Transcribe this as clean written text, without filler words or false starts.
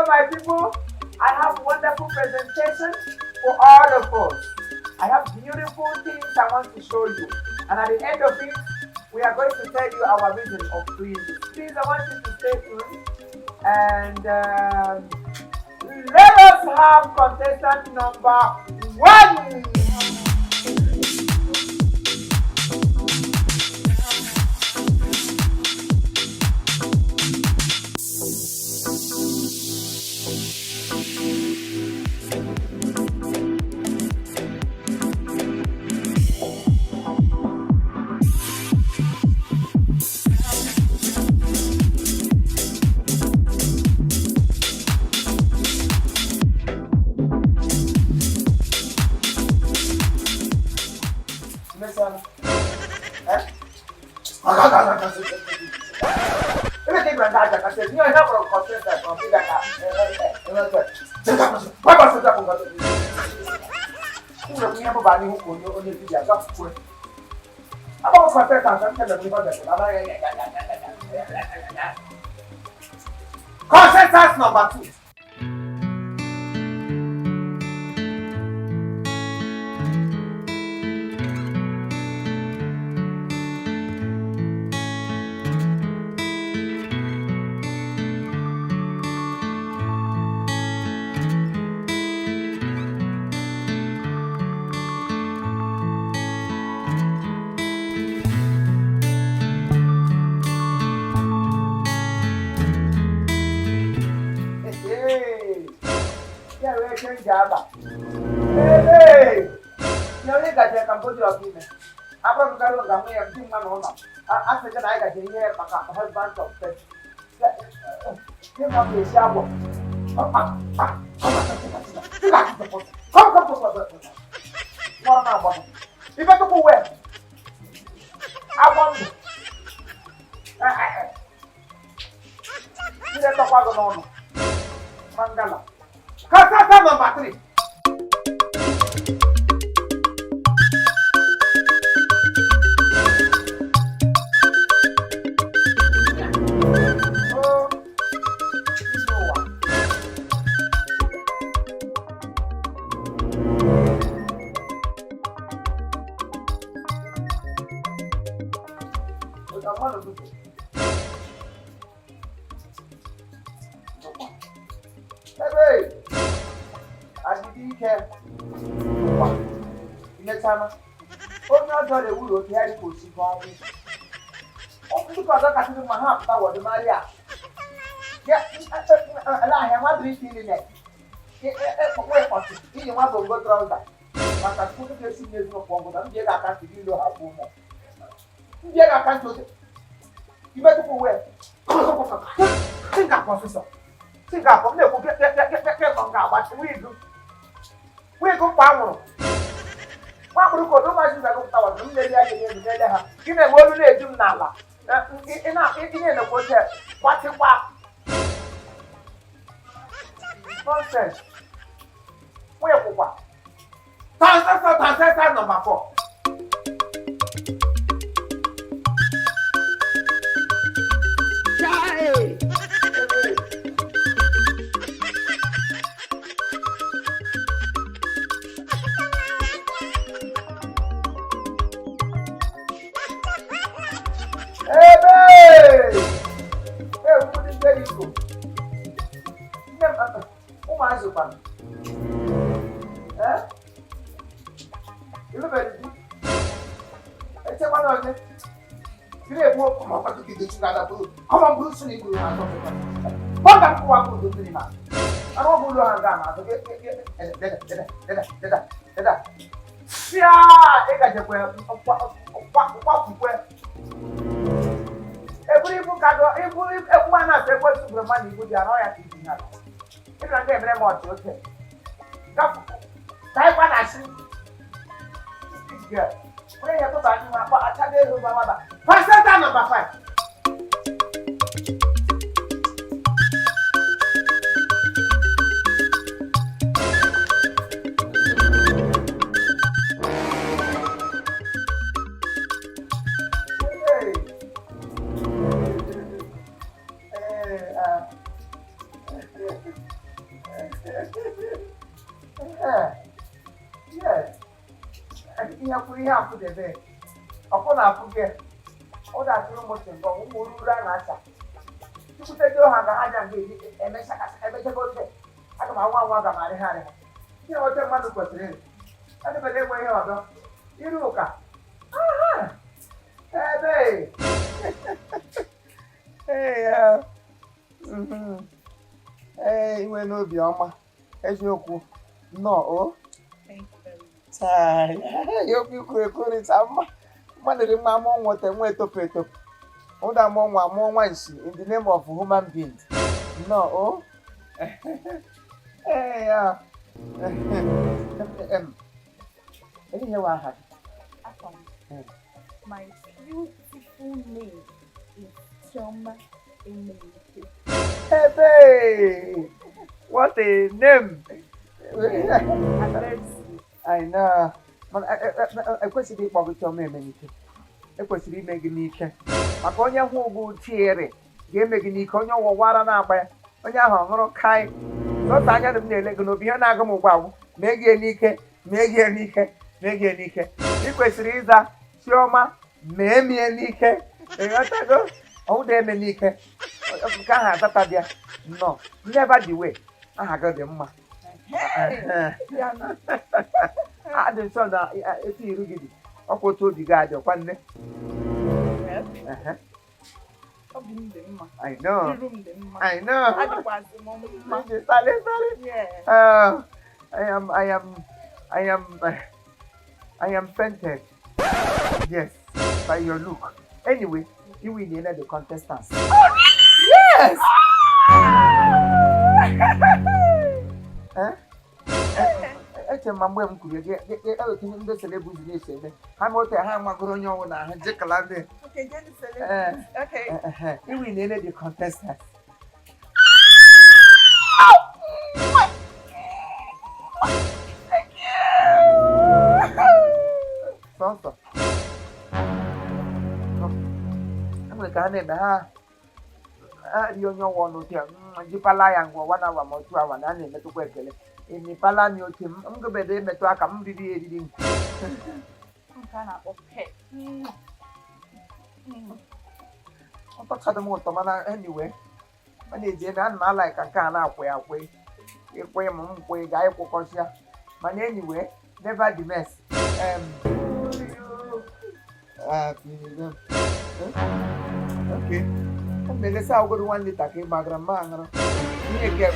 Hello, my people. I have wonderful presentation for all of us. I have beautiful things I want to show you. And at the end of it, we are going to tell you our reason of doing this. Please, I want you to stay tuned. And let us have contestant number one. Contestant number two. Hey, yeah, we change aba. Hey, ya onye gaje Cambodia ọbụ ime. Abụrụgarị nga nwunye m di mma na ụlọ. A sị gị na anyị gaje ihe maka husband of sex. Ihe ma bụ esi agwọ. Mọrọ na agwa. Ife tupu wee. Agwọ ndụ. Ihe tọkwa gị n'ọnụ. Mangala. Contestant number three. Oh, n'ụwa. Ụda mmadụ dụpụ. Ebe adịdị ike ụwa imechana onye ọjọọ na-ewuru otu ya dịka osi ọnwụ. Ndị ọzọ kasịrị mma ha apụta wọdụmarị a. Ele ahịa nwa dịrị ike ile ekpokpo ịkpọchị iyi nwa bongo trouser maka tupu ga-esi n'ezi ụkwụ ọgwụ na ndị ga-aka ntị gị ilo ha kwụ ụmụ ndị ga-aka ntị oche ibe tupu wee think professor think up m na-ekwu ke nọ ga-agbachi wigu wigu mkpa anwụrụ nwa mkpụrụ ka odomazi ụzọ gụpụta wọdụ m na-eli anya n'elu n'ele ha gị na-enwe olu na-eju m n'ala ị na-enekwa oche gbatịkwa nonsense. Nwunye kwụkwa contestant number four. Chai! Ebe! Ee, ndị Jeriko. Nne m, ụmụazị kwanụ. Ee? Ịlụbeghị di? Echekwana onye? Gịnị egbu okwu ma ọkpatụ gị gochi na bụrụ kọmọ bụrụ sị na igburu ha atọ. Bọga mkpụwa bụ udo mmiri na. Arụ ọgwụ ụlọ ha ga na-azụ gị deda deda deda deda deda. Fịa! Ị gajekwe nkwafukwe. Eburu ibu ka dọ ibu ekwu a na-asụ ekwesị bụrụ mmadụ ibu dị anọ ya ka ibu ya. Ịbịara ndị emere m ọchị oche. Gafu ka anyị na asị. This girl. Onye ya tụba anyị nwa akpọ achaga ego gba nwaba. Contestant number five. Hey. Ee, Ee, yes. Ihe kwuru ihe afụdebe ọkụ na-afụ gị, ọ ga-atụrụ m otu mbọ ụmụ ruru a na-acha chukwuteji ha ga ha ja nga eji emechaka oche. Aga m anwa anwa, aga m arịgharị ha ihe oche mmadụ kwesịrị ịrị. Adịbela enwe ihe ọzọ iru ụka. Aha! Ebe ee ya. Ee, inwe n'obi ọma, eziokwu, nnọọ o. Thank you very much. Chai, ya okwu ikwu ekwurịta mma. Mmadụ dị mma, amụọ nwa ote nwa etopu etopu, ụda amụọ nwa, amụọ nwa nshi in the name of human beings. Nnọọ o. Ee ya. Kedu ihe wụ aha gị? Afam. My beautiful name is Chioma Emenike. Ebe! What a name! I'm very sweet. I know. Mana ekwesịghị ịkpọ gị Chioma Emenike. Ekwesịrị ime gị n'ike. Maka onye hụ ugwu tiere ga-eme gị n'ike, onye ọwụwara na-agba ya. Onye ahụ ọ ṅụrụ kai. Sọsọ anya dị m na-ele gị n'obi, ihe na-agụ m ugbu a bụ mee gị n'ike, mee gị n'ike, mee gị n'ike. Ị kwesịrị ịza Chioma mee mie n'ike. Ịghọtago? Ọwụda eme n'ike. Nke ahụ azata bịa. Nnọọ. Never the way. Aha gị dị mma. Yeah, no. Adị nsọ na etu iru gị dị, ọkwa otu obi gị adị ọkwa nne. Well, Ehe, obi m dị mma. I know. Iru m dị mma. I know. Adịkwazị m mma. Ije sale sale. Yeah. I am fainted. Yes, by your look. Anyway, you win the contestants. Yes. Eh? Eche m ma mgbe m kwuru gị ewetinye ndị celebrity na-ese eme ha ma otu ha magoro onye ọnwụ na ahụ jekala ndị. Okay, get the celebrities. Okay. You win the contestants. Thank you. Sọsọ enwere ka ha na-eme ha ha rie onye ọwụ ọnụ otu a jipala ya ngwa one hour ma 2 hour na a na-emetụkwa ekele emepala mi oche m m gobede emetụ aka m riri eriri. Nke a na-akpọ pet. Ọ tọchadị m ụtọ, mana anyway, ọ na-eji ebe ana m ala ka nke a na-akwụ ya akwụ ịkwụ m m kwụ ga ịkwụkọsịa, mana anyway, never the mess. Okay, m na-elesa agwụgoro 1 liter ka ị gbagara mma aṅụrụ ihe nke